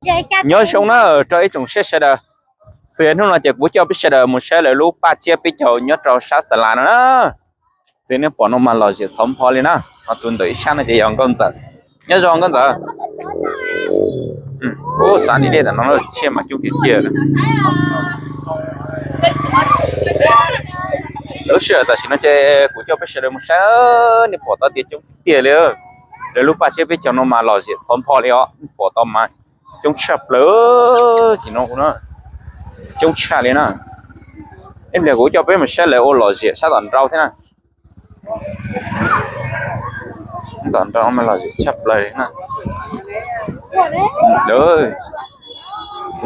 Nyob zoo na rau ib tsoom saib sawv daws. Xws hnub no ces kuv coj peb sawv daws mus saib lawv lub paj tsiab peb caug nyob rau sab Xa Las no na. Xws nej pom no mas lom zem txhov npho li na. Ho tus ntawm ib sab no ces yog nkauj ntxawm. Nyob zoo nkauj ntxawm. Ub, txav nti dej tam no tsiaj mas coob tiag tiag. Lub sij hawm tam sim no ces kuv coj peb sawv daws mus saib, nej pom tau tias coob tiag tiag li. Lawv lub paj tsiab peb caug no mas lom zem txhov npho li os, nej pom tau mas coob tshaj plaws. Ces no coob tshaj li na. Ib pliag kuv coj peb mus saib lawv ua lom zem sab tom nraud thiab na. Tom nraud mas lom zem tshaj plaws na.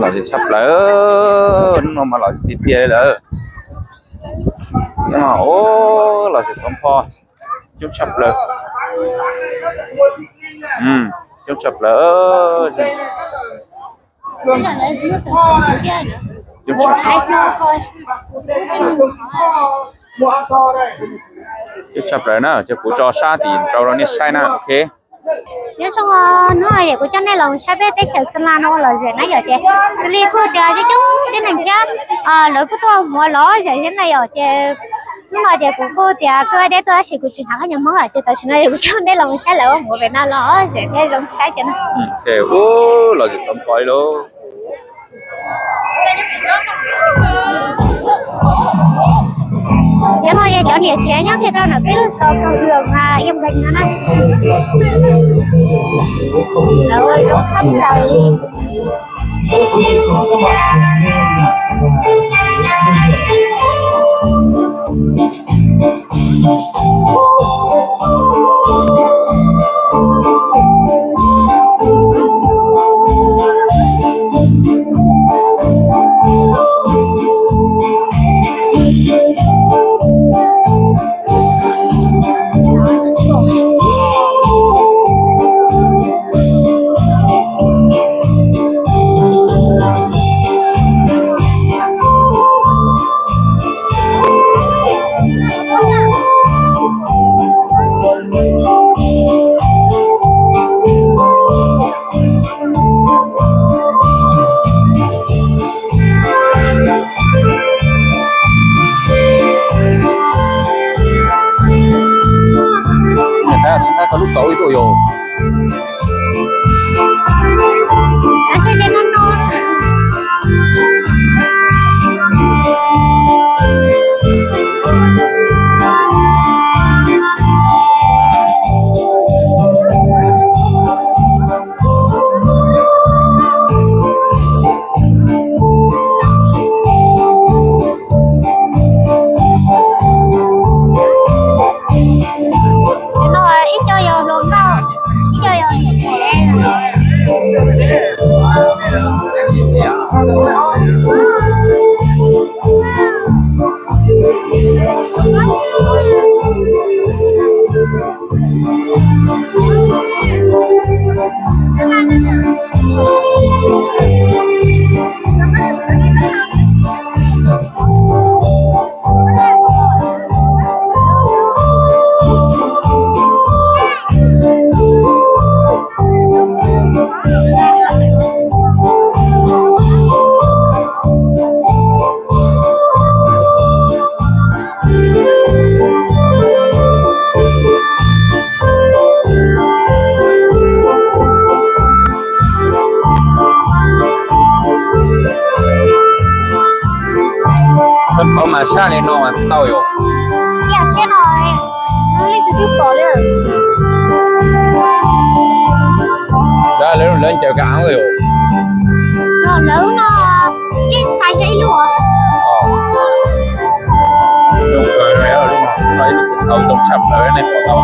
Lom zem tshaj plaws, hnub no mas lom zem tiag tiag li lawm. Hnub no lom zem txhov npho, coob tshaj plaws. Coob tshaj plaws. Coob tshaj plaws na, ces kuv tso sab tim nraud rau nej saib na, ok. Nyob zoo, hnub no kuv coj nej los saib peb teb chaws Xa Las no ua lom zem na yom, ces xws li kuj tias coob coob tib neeg thiab, lawv kuj tuaj mus lom zem thiab na yom, ces hnub no ces kuv kuj tias kuj deb tuaj tab sis kuv tsis hnav khaub ncaws Hmoob lawm ces tam sim no kuv coj nej los saib lawv ua mus pem no lom zem thiab zoo saib ces na. Ub, lom zem txhov npho li lauj. Cov no yog cov niam tsev nyob kiag rau ntawm peb lub zos Kaus Lwm, Yam Npees no na. Lawv ua zoo tshaj plaws li. Niam tais tsis nqa koj lub kaus ib tuaj yom. No ib co yog hluas nkauj, ib co yog niam tsev. Xab qhov mas sab li no mas tsis tau yom. Ib yam siab no, leej twg twb pom li. Lawv, lawv ncaws kav av yom. Lawv no yeej xaiv ib lub. Zoo kawg, lub no ib lub xum tau zoo tshaj plaws nej pom tau.